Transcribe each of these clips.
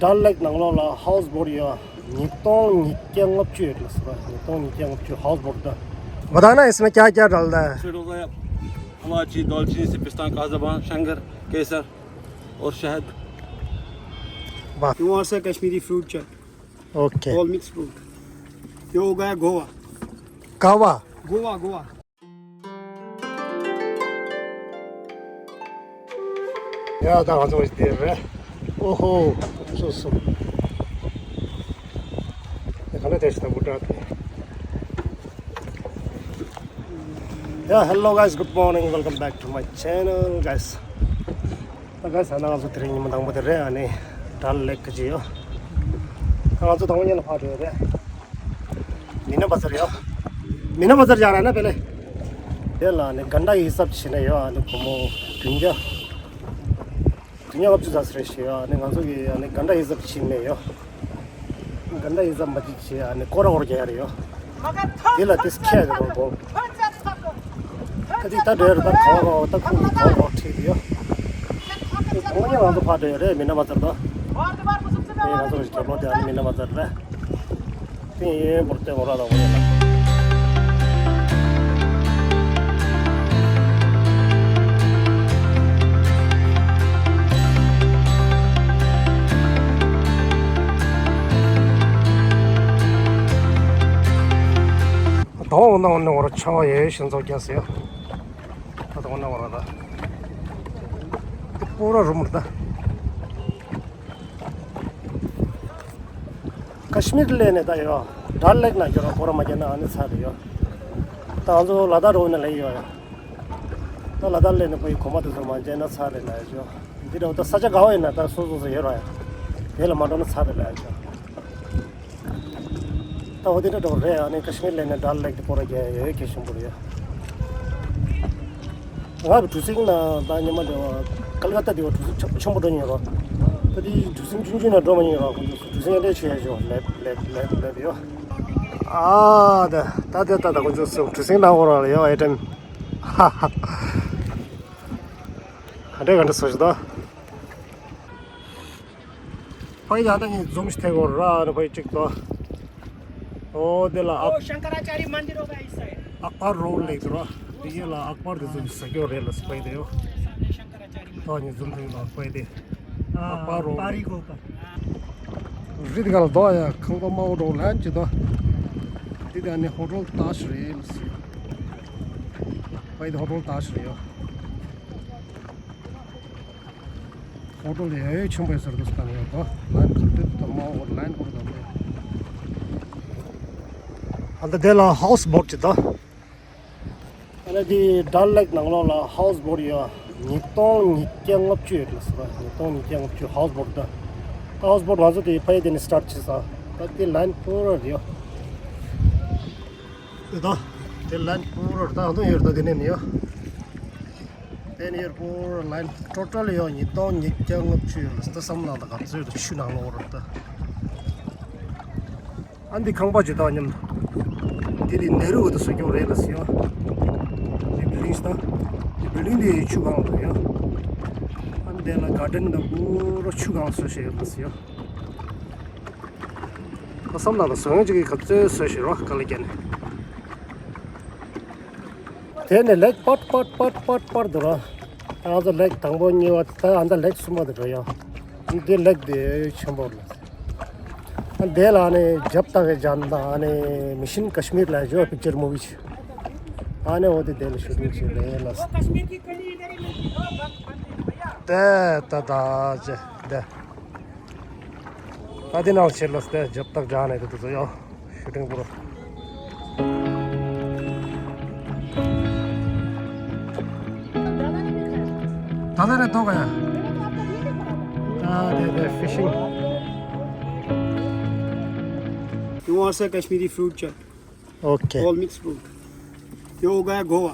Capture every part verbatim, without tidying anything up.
ཌལ་ལེག་ནང་ལོགས་ལ་ཧའུ་སི་བོ་ཊི་ཡོད། ཉིས་སྟོང་ཉིས་བརྒྱ་ལྔ་བཅུ་ཡོད་རེད་ཟེར། ཉིས་སྟོང་ཉིས་བརྒྱ་ལྔ་བཅུ་ཧའུ་སི་བོ་ཊི་ད། بتانا اس میں کیا کیا ڈالتا ہے؟ इसमें डलता है इलायची, दालचीनी से पिस्ता, काजू बादाम, शंकर, केसर और शहद। वाह। You want से कश्मीरी फ्रूट चाट? ओके। All mix fruit. ये हो गया गोवा। कावा। गोवा, गोवा। ཡ་ད་ང་ཚོ་འདིར་རེད། ཨོ་ཧོ། སོ་སོ། ཡ་ག་ལེ་དེ་ཤི་ད་བུ་ཏྲ་དེ། Yeah, hello guys, good morning, welcome back to my channel, guys. ད་ག་ས་ན་ང་ཚོ་དེ་རིང་ཉི་མ་དང་པོ་དེ་རེད། ཨ་ནི་ཌལ་ལེག་གི་ཅི་ཡོད། ད་ང་ཚོ་དང་པོ་ཉིད་ལ་ཕར་འགྲོ་ཡོད་རེད། མི་ན་བ་ཛར་ཡོད། མི་ན་བ་ཛར་ཡོད་ར་ན་པེ་ལེ། དེ་ལ་ཨ་ནི་གན་ཌ་ཧི་སབ་བྱས་ནས་ཡོད། ཨ་ནི་བུ་མོ་བདུན་བརྒྱ། བདུན་བརྒྱ་ལྔ་བཅུ་ཙམ་རེད་ཞེས་ཡོད། ཨ་ནི་ང་ཚོ་གིས་ཨ་ནི་གན་ཌ་ཧི་སབ་བྱས་ནས་ཡོད། གན་ཌ་ཧི་སབ་མ་བྱེད་ཅེས་ཨ་ནི་སྐོར་ར་སྐོར་རྒྱག་ཡ་རེད་ཡོད། དེ་ལ་དེ་ཁྱད་ཡོད་རེད་གོ། ད་དེ་ད་འགྲོ་ཡ་རེད། ད་ག་བ་ག་བ་ད་ཁོང་གི་ག་བ་ག་བ་ཁྲིད་དེ་ཡོད། དེ་གོང་ནས་ང་ཚོ་ཕར་འགྲོ་ཡ་རེད། མི་ན་བ་ཛར་ད། དེ་ང་ཚོ་རྒྱབ་ལོགས་དེ་ཨ་ནི་མི་ན་བ་ཛར་རེད། དེ་ཡིན་པར་བལྟས་འོ་ར་ལ་འོ་ཡ་ལ། ད་འོ་ན་འོ་ན་འོ་ར་ཆང་ཡེ་ཤིན་ཚོགས་རྒྱག་ཟེར་ཡ། ད་འོ་ན་འོ་ར་ད། དེ་པོ་ར་རུམ་ར་ད། ཀ་ཤི་མིར་སླེབས་ནས་ད་ཡོད། ཌལ་ལེག་ནང་འགྱོ་ར་སྐོར་ར་མ་རྒྱག་ན་ཨ་ནི་ཚར་རེད་ཡོད། ད་ང་ཚོ་ལ་དྭགས་འགྲོ་ན་ལེགས་ཡོད་ཡ། ད་ལ་དྭགས་སླེབས་ནས་ཕ་གི་གོམ་པ་དེ་ཚོ་མ་བརྗེས་ན་ཚར་རེད་ལ་ཡོད། འདི་འདྲ་བོ་ད་ས་ཆ་ག་བ་ཡིན་ན་ད་སོ་སོ་སོ་ཡོད་ར་ཡ། དེ་ལ་མ་འགྲོ་ན་ཚར་རེད་ལ་ཡོད། ད་འོ་དེ་འདྲ་འགྲོ་རེད། ཨ་ནི་ཀ་ཤི་མིར་སླེབས་ནས་ཌལ་ལེག་དེ་སྐོར་ར་རྒྱག་ཡ་ཡོད་གལ་ཆེན་པོ་རེད་ཡ། ང་གྲུ་གཟིངས་ནང་ད་ཉི་མ་འདྲ་བ་ཀལ་ཀ་ཏ་དེ་བ་གྲུ་གཟིངས་ཆེན་པོ་འགྲོ་མྱོང་ར། ད་དེ་གྲུ་གཟིངས་ཆུང་ཆུང་ནང་འགྲོ་མ་མྱོང་ར། ཁོང་ཚོ་གྲུ་གཟིངས་ཨེ་འདྲ་བྱས་ཡོད། ལེབ་ལེབ་ལེབ་ལེབ་ཡོད། ཨ་ད་ད་ད་ད་ཁོང་ཚོ་གྲུ་གཟིངས་ནང་འོ་ར་ལ་ཡོད་ཨེ་ཏན། ཧ་ཧ། ག་འདྲ་ག་འདྲ་བཟོ་ཞིག་ད། ཕ་གི་ཡང་ད་ངས་ཛུམ་ཞིག་ཐེག་གོ་ར་ནི་ཕ་གི་གཅིག་ཏོ། ཨོ་དེ་ལ་ཨག- वो शंकराचार्य मंदिर होगा इस साइड। ཨག་པར་རོ་ཌི་ལེགས་འདུག་ར། དེ་གི་ལ་ཨག་པར་དེ་ཚོ་གི་ཟ་རྒྱུ་རེད་ལ་སི་པའི་དེ་ཡོ། सामने शंकराचार्य मंदिर। ད་ངས་ཛུམ་ཐེག་ལ་ཨག་པའི་དེ། ཨག་པར་རོ་ཌི། पारी को ऊपर। རི་དེ་ག་ལ་དོ་ཡ་ཁང་པ་དམའ་བོ་འགྲོ་ལན་ཅི་དོ། དེ་ད་ནི་ཧོ་ཊེལ་ཏཱཇ་རེད་ལ་སི། ཕ་གི་དེ་ཧོ་ཊེལ་ཏཱཇ་རེད་ཡོ། ཧོ་ཊེལ་ཡ་ཡོད་ཆེན་པོ་ཡོད་ཟེར་འདུག་ས་ནས་ཡོད་དོ། ལན་ཁ་ཏོན་དུ་མ་འོ་ལན་འོ་དང་། ཨ་ད་དེ་ལ་ཧའུ་སི་བོ་ཊི་ཅི་དོ། ཨ་ད་དེ་ཌལ་ལེག་ནང་ལོགས་ལ་ཧའུ་སི་བོ་ཊི་ཡོད། ཉིས་སྟོང་ཉིས་བརྒྱ་ལྔ་བཅུ་ཡོད་ལ་སོ། ཉིས་སྟོང་ཉིས་བརྒྱ་ལྔ་བཅུ་ཧའུ་སི་བོ་ཊི་ད། ཧའུ་སི་བོ་ཊི་ང་ཚོ་དེ་ཕ་གི་དེ་ནས་སི་ཊར་ཊི་བྱས་ས། ད་དེ་ལན་པུ་ར་རེད་ཡོད། དེ་ད་དེ་ལན་པུ་ར་ད་ཧ་དོ་ཡོད་ད་དེ་ནས་ནི་ཡོད། དེ་ནས་ཡོད་པོ་ལན་ཊོ་ཊལ་ཡོད་ཉིས་སྟོང་ཉིས་བརྒྱ་ལྔ་བཅུ་ཡོད་ལ་སི་ད་བསམ་ན་ད་ག་ཚོད་ད་ཆུ་ནང་ལོགས་ར་ད། ཨ་འདི་ཁང་པ་ཅི་ད་མཉམ། དེ་དེ་ནེ་རུ་འོ་ད་སོ་སྐྱོ་རེད་ལ་སི་ཡོད། དེ་བིལ་ཌིང་ད། དེ་བིལ་ཌིང་དེ་ཆུ་གང་ལ་ཡོད། ཨ་འདི་ལ་གར་ཌེན་ད་པུ་ར་ཆུ་གང་ལ་སོ་ཤེས་ཡོད་ལ་སི་ཡོད། ཁ་བསམ་ན་ད་བཟོ་ཡོང་ཅིག་གི་ག་ཚོད་བཟོས་ཤེས་རོགས་ག་ལ་རྒྱན། དེ་ནས་ལེག་པར་པར་པར་པར་པར་འདུག་ར། ང་ཚོ་ལེག་དང་པོ་གཉིས་པ་ད་ཨ་ད་ལེག་གསུམ་པ་དེ་འགྲོ་ཡོང་། འདི་ལེག་དེ་ཆེན་པོ་རེད། ཨ་དེ་ལ་ཨ་ནི་ཇབ་ཏག་གི་ཇན་དང་ཨ་ནི་མི་ཤིན་ཀ་ཤི་མིར་ལ་ཇོ་པིག་ཅར་མུ་བི་ཆེ། ཨ་ནི་འོ་དེ་དེ་ལ་ཤུ་ཊིང་བྱས་རེད་ལ། དེ་ད་ད་ཅེ་དེ། ད་དེ་ནང་ཕྱིར་ལ་སྟེ་ཇབ་ཏག་ཇ་ནས་དེ་དུ་ཡོ། ཤུ་ཊིང་པུ་རོ། ད་ལྟ་རེ་ཐོག་ཡ། ད་དེ་དེ་ཕི་ཤིང་། You want से कश्मीरी फ्रूट चाट? ओके। All mix fruit. ये हो गया गोवा।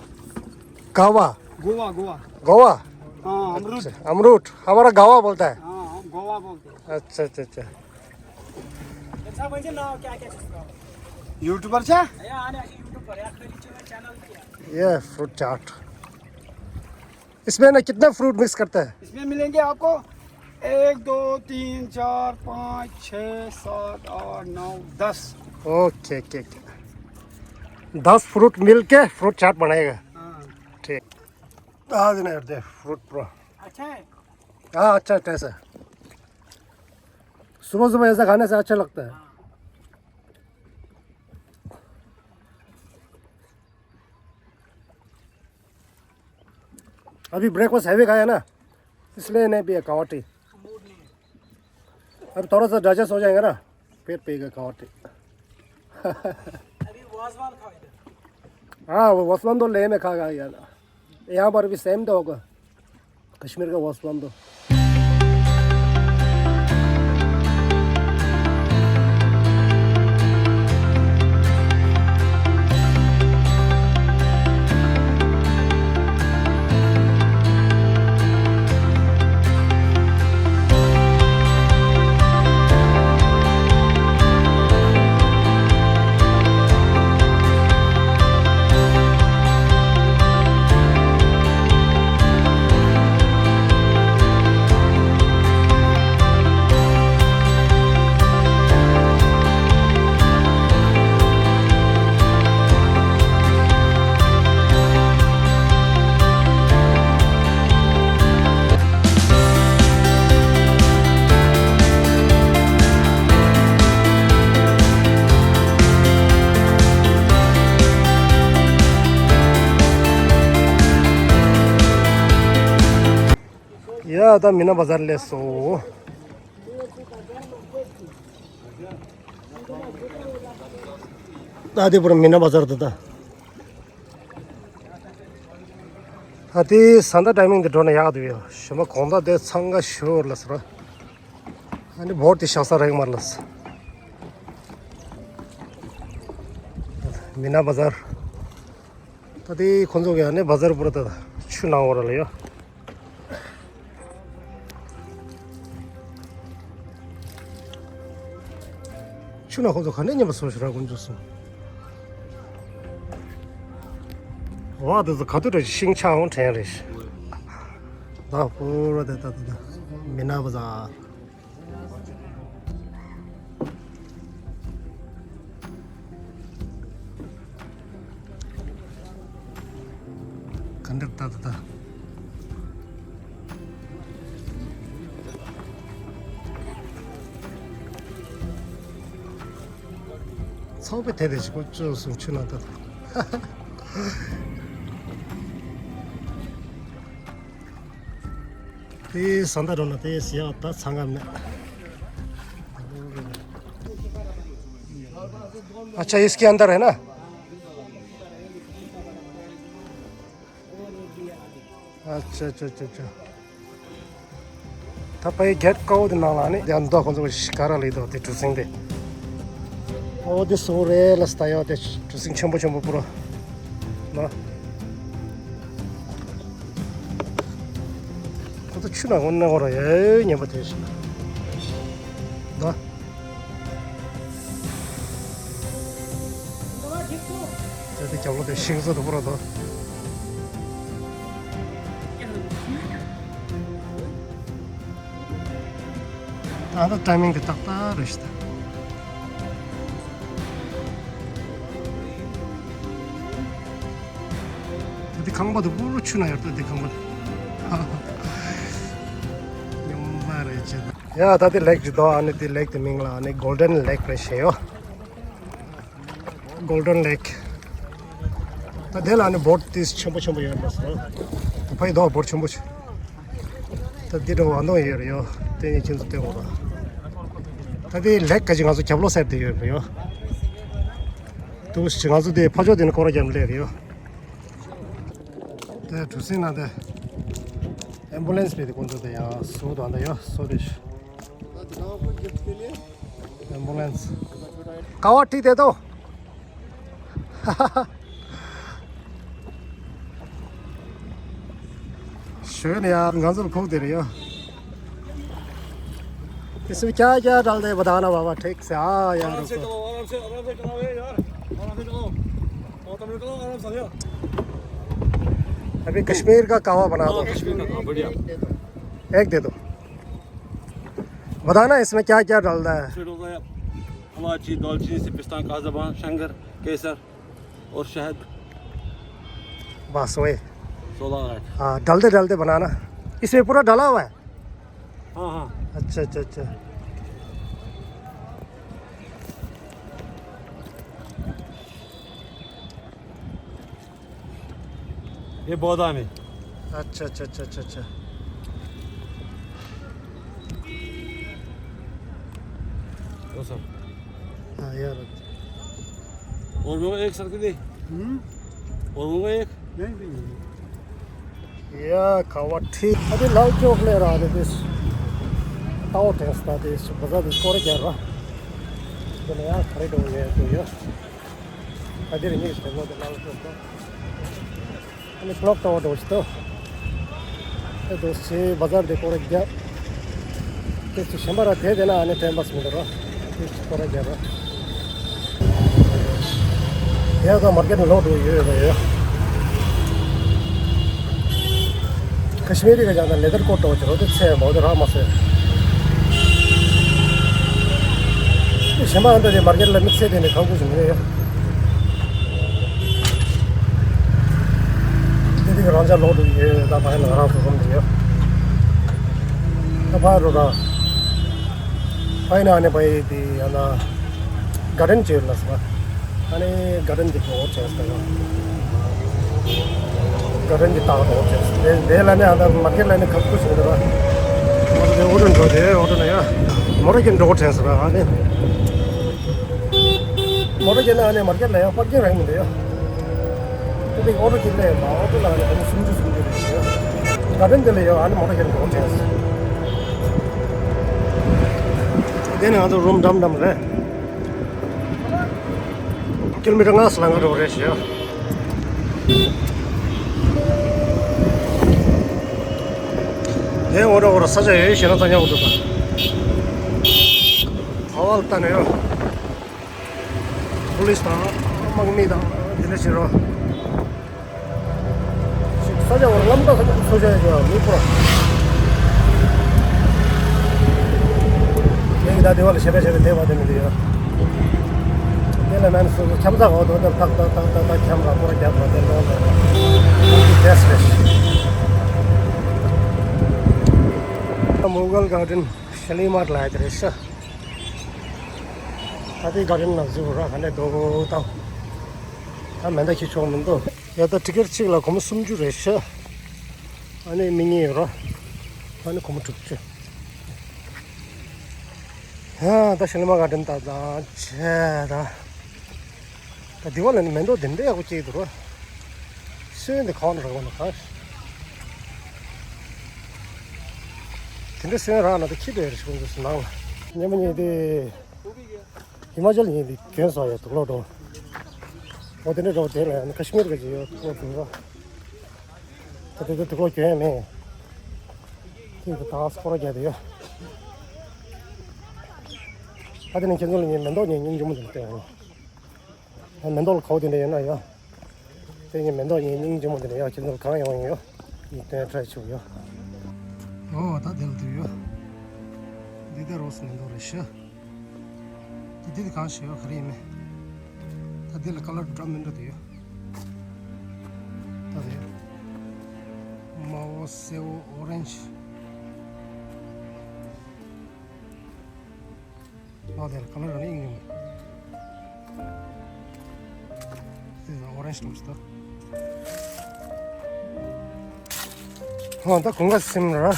गावा। गोवा, गोवा। गोवा। हाँ, अमरूद। अच्छा, अमरूद। हमारा गावा बोलता है। हाँ, हम गोवा बोलते हैं। अच्छा, अच्छा, अच्छा। अच्छा, भैया, नाम क्या, क्या चीज़ का? यूट्यूबर छा? या, आने, आने, यूट्यूबर, या, मेरी चैनल, चैनल भी है। ये फ्रूट चाट। इसमें ना कितना फ्रूट मिक्स करता है? इसमें मिलेंगे आपको एक दो तीन चार पाँच छः सात आठ नौ दस। Okay, okay, okay. दस फ्रूट मिलके फ्रूट चाट बनाएगा। हाँ। ठीक। आज नहीं करते फ्रूट प्रो। अच्छा है। हाँ, अच्छा टेस्ट है। सुबह सुबह ऐसा खाने से अच्छा लगता है। हाँ। अभी ब्रेकफास्ट हैवी खाया ना, इसलिए नहीं पिया कावा टी। अब थोड़ा सा डाइजेस्ट हो जाएगा ना, फिर पिएगा कावा टी। अभी वाजवान खाओ इधर। हाँ, वो वाजवान तो लेह में खा गया यार। यहाँ पर भी सेम तो होगा, कश्मीर का वाजवान तो। ཡ་ད་མི་ན་བ་ཟར་སླེབས་སོང་། ད་དེ་བར་མི་ན་བ་ཟར་དུ་ད། ད་དེ་ས་མཐའ་ཊའི་མིང་དེ་འགྲོ་ན་ཡག་འདུག་ཡ། ཞོ་མ་གོང་ད་དེ་འཚང་ཁ་ཤོར་ལ་ཟེར་བ། ཨ་ནི་བོར་དེ་ཤག་ས་རེག་མར་ལ་ཟེར། མི་ན་བ་ཟར། ད་དེ་ཁོང་ཚོ་གི་ཨ་ནི་བ་ཟར་པུ་ར་ད་ཆུ་ནང་བོར་ལ་ཡོད། ཆུ་ནང་ཁོང་ཚོ་ག་ནས་ཉམས་པ་སོ་ཞིག་ར་ཀུན་ཚོ་སོང་། བ་དེ་ཚོ་ག་དུས་ར་ཤིང་ཆག་འོང་དྲན་རེད། ད་པུ་ར་དེ་ད་ད་ད་མི་ན་བ་ཟར། ག་འདྲ་ད་ད་ད། ཚོགས་པའི་དེ་དེ་ཞིག་གོ་བཅོས་སོང་ཆུ་ནང་ད་ད། དེ་ས་མཐའ་འགྲོ་ན་དེ་ཟེར་ཡག་ད་ཚང་ག་མེད། अच्छा, इसके अंदर है ना? अच्छा, अच्छा, अच्छा, अच्छा। ད་ཕའི་གེ་ཊི་དཀར་པོ་དེ་ནང་ལ་ནི་དེ་འདུག་ཁོང་ཚོ་ཤི་ཀ་ར་ལི་དོ་དེ་གྲུ་གཟིངས་དེ། ཨོ་དེ་སོ་རེ་ལ་སྟ་ཡོ་དེ་གྲུ་གཟིངས་ཆེན་པོ་ཆེན་པོ་པུ་ར། ན། ཁོ་ཚོ་ཆུ་ནང་འོང་ན་འོ་ར་ཡ་ཉན་པ་དེ་ཤི། ན། ད་དེ་རྒྱབ་ལོགས་དེ་ཤིང་བཟོ་དུ་པུ་ར་དོ། ད་ལྟ་ཊའི་མིང་དེ་ཏག་ཏག་རེད་ཤི་ད། ད་དེ་ཁང་པ་དུ་པུ་ར་ཆུ་ནང་ཡོད་ད་དེ་ཁང་པ་དེ། ཉམས་མ་རེད་ཅེ་ད། ཡ་ད་དེ་ལེག་ཅིག་དོ། ཨ་ནི་དེ་ལེག་དེ་མིང་ལ་ཨ་ནི་གོལ་ཌན་ལེག་རེད་ཤེ་ཡོ། གོལ་ཌན་ལེག། ད་དེ་ལ་ནི་བོཊ་ཏིས་ཆེན་པོ་ཆེན་པོ་ཡོད་པ་སོ། ད་ཕ་ཡི་དོ་བོཊ་ཆེན་པོ་ཆེ། ད་འདི་འདྲ་བ་འདོང་ཡོད་རེད་ཡོ། དེ་ནི་ཁྱེད་ཚོ་ལྟོས་འོ་ད། ད་དེ་ལེག་ག་ཅིག་ང་ཚོ་རྒྱབ་ལོགས་སེར་དེ་ཡོད་རེད་ཡོ། དུ་ཞིག་ང་ཚོ་དེ་ཕ་ཕྱོགས་དེ་ནི་སྐོར་ར་རྒྱབ་ལེ་རེད་ཡོ། དེ་གྲུ་གཟིངས་ན་དེ་ཨེམ་བུ་ལན་སི་པེ་དེ་ཀུན་ཚོ་དེ་ཡང་སོ་དང་དེ་ཡོ་སོ་དེ་ཞིག། एम्बुलेंस। कावा टी दे दो। शोर यार, गांजल फूक दे रही हो। इसमें क्या क्या डाल दे, बताना बाबा, ठीक से। हाँ यार, आराम से रुको। चलाओ, आराम से, आराम से चलाओ, ए यार। आराम से चलाओ। और तुम लोग चलाओ, आराम से, यार। अभी कश्मीर का कावा बना दो। हाँ, कश्मीर का कावा, बढ़िया। एक दे दो। बताना इसमें क्या क्या डालता है। इसमें डालता है इलायची, दालचीनी से पिस्ता, काजू बादाम, शंकर, केसर और शहद। बस वही। सोलह आठ। हाँ, डालते डालते बनाना। इसमें पूरा डाला हुआ है। हाँ, हाँ। अच्छा, अच्छा, अच्छा। ये बादाम है। अच्छा, अच्छा, अच्छा, अच्छा, अच्छा। लो सर। हाँ यार। और वो एक सर के दे। हम्म। और वो एक। नहीं, नहीं, नहीं। या खावा ठीक। अभी लाल चौक ले रहा है दिस। ताओ टेस्ट था दिस। बजा दिस कोरे क्या रहा। तो नया खरीद हो गया तो ये। अभी रिंगे इसको वो लाल चौक का। अनि क्लक टावर दोस्तो। ए दोस्त चाहिँ बजारदेखि कोरेक ग्या। त्यस्तो क्षमता थिएन अनि टाइम पास मिलेर। त्यस्तो कोरेक ग्या र। यहाँ त मार्केट लोड हो यो यो। कश्मीरी का ज्यादा लेदर कोट हो चलो तो छः बहुत रहा मसे। क्षमा अंदर ये मार्केट ला मिक्स है देने खाऊ कुछ मिले। Didi rangja load ye da pai na rang so kom ye. Da pai ro da. Pai na ne pai di ana garden che la sa. Ani garden di ko che sa. Garden di ta ko che. De de la ne ana market la ne khap ko se da. Mo de odon ro de odon ya. Mo de ken ro che sa ani. Mo de ken ani market la ya parking rang de ya. དེ་ཨོ་ཏོ་ཅིག་ལས་མ་ཨོ་ཏོ་ལ་ནི་ཨོ་ཏོ་སུམ་ཅུ་སུམ་ཅུ་རེད་ཤག་ག་དེ་འདི་ལ་ཡོད། ཨ་ནི་མོ་ཊ་ཁྱེར་འགྲོ་བྱས། དེ་ནི་ང་ཚོ་རུམ་འགྲམ་འགྲམ་རེད། ཀི་ལོ་མི་ཊར་ལྔ་ཙམ་ལ་ང་འགྲོ་རེད་ཤག་དེ་འོ་འདྲ་འོ་ར་ས་ཆ་ཡོད་ཤེས་ན་ད་ཉག་འོ་འདྲ་ད། ཨ་བ་ལ་ལྟ་ནས་ཡོད། པུ་ལིས་དང་དམག་མི་དང་དེ་འདྲ་བྱེད་རོགས། ས་ཆ་བར་ལམ་ཁ་ས་ཆ་ཚོ་ཆ་ཡོད་མི་འཁོར། དེ་གི་ད་དེ་བ་ལ་ཞེ་པ་ཞེ་པ་དེ་བ་དེ་མི་འདུག་ཡོད། དེ་ལ་ནན་སུ་ཁྱམ་ས་འོ་དོ་དེ་ཏག་ཏག་ཏག་ཏག་ཏག་ཁྱམ་ར་པོ་ར་རྒྱབ་ལ་དེ་འདྲ་འདྲ་རེད། མོ་གལ་གར་ཌེན་ཤ་ལི་མར་ལ་ཡ་དེ་རེད་ཤག་ད་དེ་ག་རེ་ན་ཟུག་ར་ཧ་ནེ་དོ་དང་། ད་མེ་མདའ་ཁྱི་ཆོག་མི་འདུག་ཡ་ད་ཊི་ཀེ་ཊི་གཅིག་ལ་སྒོར་མོ་སུམ་ཅུ་རེད་ཤག་ཨ་ནེ་མི་གཉིས་ཡོད་ར། ཨ་ནེ་སྒོར་མོ་དྲུག་ཅུ། ཡ་ད་ཤ་ལི་མ་ག་དྲན་ད་ད་ཆེ་ད། ད་དེ་བ་ལ་ནི་མེ་ཏོག་དེ་འདྲ་ཡག་པོ་སྐྱེས་འདུག་ར། སོན་དེ་གང་འདྲ་གོ་ན་ག་དེ་འདྲ་སོན་རག་ན་ད་ཁྱི་འདྲ་ཡོད་རེད་ཤག་ཁོང་ཚོ་ནང་ལ། ཉེ་མ་ཉེ་དེ། ཧི་མ་ཅལ་ཡིན་དེ་གྱོན་སོང་ཡ་དུག་ལོག་འགྲོ། འོ་དེ་འདྲ་འགྲོ་དེ་ལ་ཡང་ཁ་ཤི་མིར་ག་ཅིག་ཡོད་དུག་ལོག་འགྲོ། ད་དེ་ཚོ་དུག་ལོག་གྱོན་ཡ་མེད། ཁྱི་དེ་ད་སྐོར་རྒྱག་དེ་ཡོད། ད་དེ་ནས་ཁྱེད་ཚོ་ལ་ངས་མེ་ཏོག་ངས་སྙིང་རྗེ་མོ་དེ་ལ་སྟོན་ཡ། མེ་ཏོག་ལ་ཁའོ་དེ་འདྲ་ཡོད་ན་ཡ། དེ་ངས་མེ་ཏོག་ངས་སྙིང་རྗེ་མོ་དེ་འདྲ་ཡ་ཁྱེད་ཚོ་ལ་གང་ཡོང་ཡོད། ངས་སྟོན་ཁྲ་ཆུ་ཡོད། ཨོ་ད་དེ་ལ་དུ་ཡོད། འདི་དེ་རོ་སི་མེ་ཏོག་རེད་ཤག་འདི་འདི་གང་ཞིག་ཡོད་ག་རེ་ཡིན་མིན། ད་འདི་ལ་ཀ་ལར་འདྲ་མི་འདྲ་དུ་ཡོད། ད་དེ་དམར་པོ་སེར་པོ་ཨོ་རེན་ཇི། ཨོ་དེ་ལ་ཀ་ལར་ར་ནི་ཡིན་ཡོད། འདི་ལ་ཨོ་རེན་ཇི་འདུག་ད། ཧོ་ད་གོང་ཁ་སིམ་ར།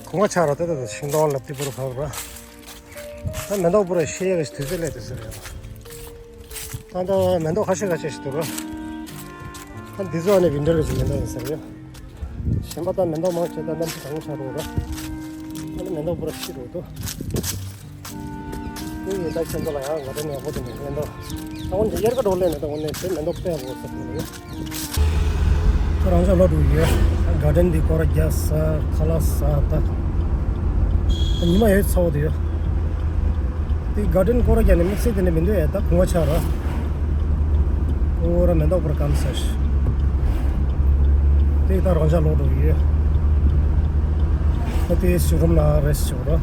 གོང་ཁ་ཆགས་ར་ད་ད་ད་ཤིང་སྡོང་ལབ་དེ་པུ་རུ་ཕབ་ར། ད་མེ་ཏོག་པུ་ར་ཤེས་ཡ་གི་དུས་ཚོད་སླེབས་དུས་ཟེར་ཡ། ད་ད་མེ་ཏོག་ཁ་ཤས་ཁ་ཤས་ཤིག་འདུག་ར། ད་འདི་ཚོ་ནི་ཝིན་ཊར་གི་མེ་ཏོག་ཡིན་ཟེར་ཡ། གཞན་པ་ད་མེ་ཏོག་མང་ཆེ་ད་གནམ་གཤིས་གྲང་མོ་ཆགས་འདུག་ར། ད་ནི་མེ་ཏོག་པུ་ར་ཤི་འགྲོ་འདུག་དེ་ཡི་ད་ཁྱེད་ཚོ་ལ་ཡང་ང་ད་ནས་ཡག་པོ་དེ་མེད་མེ་ཏོག་ད་འོན་ཏེ་དབྱར་ཁ་འགྲོ་ལས་ནས་ད་འོན་ནས་དེ་མེ་ཏོག་སྤེལ་དགོས་ཟེར་གི་ཡོད། ཁོ་རང་ཚོ་ལོ་དྲུག་ཡོད། གར་ཌེན་འདི་སྐོར་རྒྱག་ས་ཁ་ལག་ཟ་ད། ཉི་མ་ཡོད་ཚ་བོ་དེ་ཡོད། དེ་གར་ཌེན་སྐོར་རྒྱག་ནས་དམིགས་བསལ་དེ་འདྲ་མི་འདུག་ཨེ། ད་གོང་བ་ཆགས་ར། ཨོ་ར་མེ་ཏོག་པུ་ར་སྐམ་ས་ཞིག་དེ་ད་རང་ཅག་ལོ་དྲུག་ཡོད། དེ་ཤོ་རུམ་ནང་རེ་ཞིག་རོ།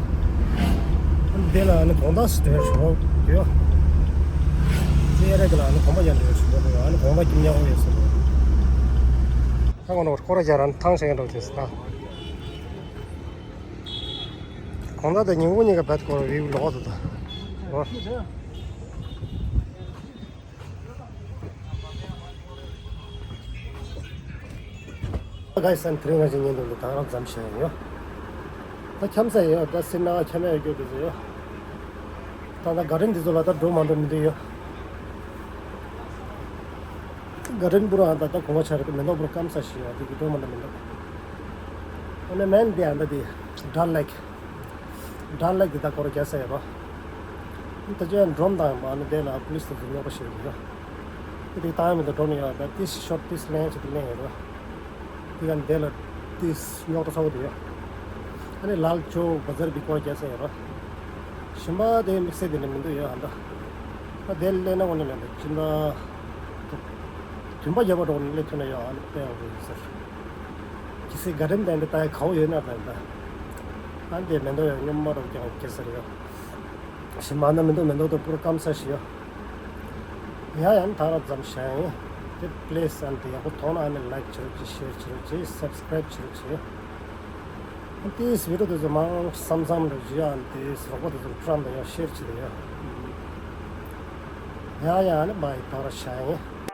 དེ་ལ་ནི་གོང་ཐང་སི་ཊི་ཡོད་ཞོ་ཡོད། དེ་རེ་གི་ལ་ནི་གོང་པ་ཡང་ཡོད་ཞོ་ཡོད། ཨ་ནི་གོང་པ་ཀྱི་མཉམ་ཡོད་ཟེར། ད་གོང་ནོར་ཁོ་ར་རྒྱ་རན་ཐང་ཆེན་འགྲོ་ཆེ་ས། གོང་ཐང་དེ་ཉིན་གུང་གཉིས་ཀ་བད་ཁོ་ར་རིག་ལོག་ཏུ་ད། ག་ས་ནས་དེ་རིང་ང་ཅག་ཉིན་དུ་འདི་དང་རང་ཙམ་བྱས་ཡོད། ད་འཁྱམ་ས་ཡོད། ད་སེམས་ནང་འཁྱམ་ཡ་ཡོད་རྒྱུ་དེ་ཚོ་ཡོད། ད་ད་ག་རེན་འདི་ཚོ་ལ་ད་འགྲོ་མ་འགྲོ་མི་འདུག་ཡོད། ག་རེན་པུར་ཨ་ད་ད་གོང་ཆ་རེད་མེ་ཏོག་པུར་སྐམ་ས་ཞིག་ཡོད། དེ་གི་འགྲོ་མ་འགྲོ་མི་འདུག་ཨ་ནི་མན་དེ་ཨ་ད་དེ་ཌལ་ལེག་ཌལ་ལེག་དེ་ད་སྐོར་རྒྱག་ས་ཡོད་རོ། ད་ཅི་ཡང་ཌོ་རོན་བཏང་ཡོད་པ། ཨ་ནི་དེ་ལ་པུ་ལི་སི་དེ་ཚོ་རྙོག་པ་ཞིག་རེད་ཡོད། དེ་བཏང་ཡོད་མི་འདུག་ཌོ་རོན་ཡོད། ད་དེ་ཤོར་དེ་ལེན་ཆེད་དུ་ལེན་ཡོད་རོ། དེ་ག་འདི་ལ་དེ་རྙོག་དྲ་ཚ་བོ་དེ་ཡོད། ཨ་ནི་ལག་ཆོ་བ་ཛར་བི་ཀོ་རྒྱག་ས་ཡོད་རོ། ཞིམ་པ་དེ་དམིགས་བསལ་དེ་ནི་མི་འདུག་ཡོད་ཧ་འདྲ། ཨ་དེ་ལས་ན་འོ་ནི་ལས་འདུག་ཅི་འདྲ། དུམ་པ་རྒྱབ་པ་འགྲོ་ནི་ལས་ཐུབ་ན་ཡོད། ཨ་ནི་དཔེ་ཡག་པོ་ཡོད་ཟེར། གི་སི་ག་རེན་དེ་འདི་ལྟ་ཡ་གའོ་ཡོད་ན་ད་ད། ཨ་འདི་མེ་ཏོག་ཡང་སྙོམས་མ་རོགས་ཀྱང་སྐྱེ་ས་རེད་ཡོད། ཞིམ་པ་ན་མི་འདུག་མེ་ཏོག་དེ་པུར་སྐམ་ས་ཞིག་ཡོད། ཡ་ཡང་ད་ར་ཙམ་བྱས་ཡིན། དེ་པི་ལི་སི་ཨ་ནི་དེ་ཡག་པོ་མཐོང་ན་ཨ་ནི་ལའིག་བྱེད་རོགས་གྱིས། ཤེར་བྱེད་རོགས་གྱིས། སབ་སི་ཀ་རའིབ་བྱེད་རོགས་གྱིས། ཨ་དེས་བི་ཌིའོ་དེ་ཚོ་མང་བསམ་བསམ་རེ་བྱེད་ཡ། ཨ་ནི་དེས་རོགས་པ་དེ་ཚོ་བཀྲམ་དང་ཡ་ཤེར་བྱེད་དེ་ཡ། ཡ་ཡ་ཨ་ནི་མ་ཡི་ད་ར་བྱས་ཡིན།